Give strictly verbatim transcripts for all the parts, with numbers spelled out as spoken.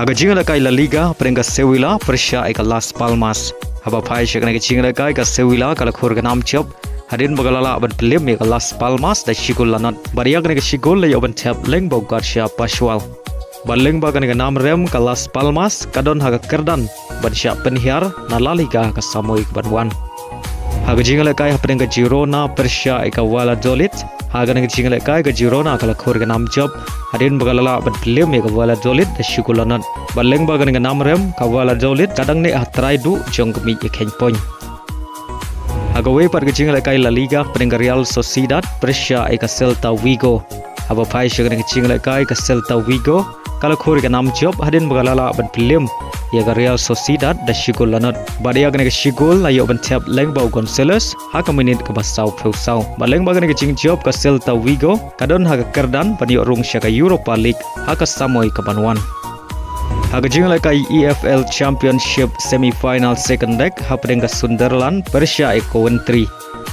Ha ka jingïalehkai La Liga, hapdeng ka Sevilla pyrshah ïa ka Las Palmas. Haba phai sha kane ka jingïalehkai, ka Sevilla ka la khur ka nam jop hadien ba ka la lah ban pynliem ïa ka Las Palmas da shi gol la nod. Bad ïa kane ka shi gol la ïoh ban thep lyngba u Garcia Pascual. Bad lyngba kane ka nam rem, ka Las Palmas ka don ha ka kyrdan ban shah pynhiar na La Liga ha ka samoi kaban wan. Ha ka jingïalehkai hapdeng ka Girona pyrshah ïa ka Valladolid. Ha kane ka jingïalehkai, ka Girona ka la khur ka nam jop hadien ba ka la lah ban pynliem ïa ka Valladolid da shi gol la nod. Bad lyngba kane ka nam rem, ka Valladolid ka dang neh ha trai duh jong ka miej ïakheiñ point. Ha kawei pat ka jingïalehkai La Liga, hapdeng ka Real Sociedad pyrshah ïa ka Celta Vigo. Haba phai sha kane ka jingïalehkai, ka Celta Vigo ka la khur ka nam jop hadien ba ka la lah ban pynliem ïa ka Real Sociedad da shi gol la nod. Bad ïa kane ka shi gol la ïoh ban thep lyngba u Gonzalez ha ka minit kaba sawphew saw. Bad lyngba kane ka jingjop, ka Celta Vigo ka don ha ka kyrdan ban ïoh rung sha ka Europa League ha ka samoi kaban wan. Ha ka jingïalehkai E F L Championship semi-final second leg, hapdeng ka Sunderland pyrshah ïa ka Coventry.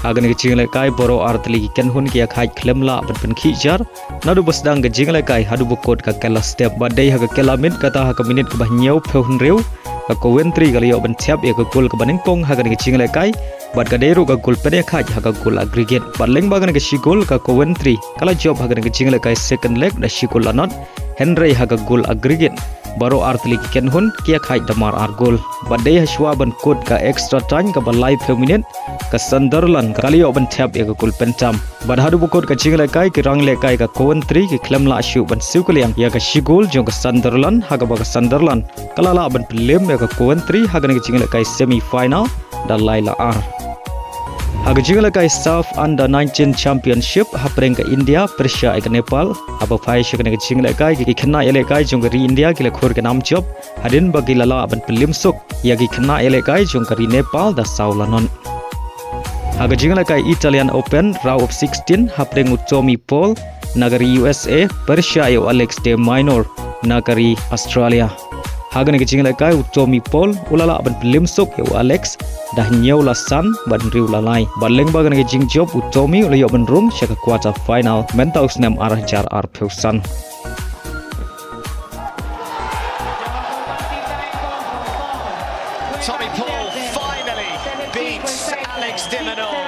Ha kane ka jingïalehkai, baroh artylli ki kynhun ki ïakhaid khlem lah ban pynkhih jar naduh ba sdang ka jingïalehkai haduh ba kut ka kylla step. Bad dei ha ka kylla miet, kata ha ka minit kaba hynñiewphew hynriew, ka Coventry ka la ïoh ban thep ïa ka gol kaba nyngkong ha kane ka jingïalehkai, bad ka dei ruh ka gol pynïakhaid ha ka gol aggregate. Bad lyngba kane ka shi gol, ka Coventry ka la jop ha kane ka jingïalehkai second leg da shi gol la nod, hynrei ha ka gol aggregate, baroh artylli ki kynhun ki ïakhaid da mar ar gol. Bad dei hashwa ban kut ka extra time, kaba laiphew minit, ka Sunderland ka la ïoh ban thep ïa ka gol pyntham. Bad haduh ba kut ka jingïalehkai, ki ranglehkai ka Coventry ki khlem lah shuh ban siew kylliang ïa ka shi gol jong ka Sunderland, ha kaba ka Sunderland ka la lah ban pynliem ïa ka Coventry ha kane ka jingïalehkai semi-final da lai la ar. Ha ka jingïalehkai SAFF Under nineteen Championship, hapdeng ka India pyrshah ïa ka Nepal. Haba phai sha kane ka jingïalehkai, ki khynnah ïalehkai jong ka ri India ki la khur ka nam jop hadien ba ki la lah ban pynliem suk ïa ki khynnah ïalehkai jong ka ri Nepal da saw la nod. Ha ka jingïalehkai Italian Open Round of sixteen, hapdeng u Tommy Paul na ka ri U S A pyrshah ïa u Alex de Minaur na ka ri Australia. Ha kane ka jingïalehkai, u Tommy Paul u la lah ban pynliem suk ïa u Alex da hynñiew la san bad hynriew la lai. Bad lyngba kane ka jingjop, u Tommy u la ïoh ban rung sha ka quarter final mynta u snem ar hajar arphew san. Tommy Paul finally beats Alex de Minaur.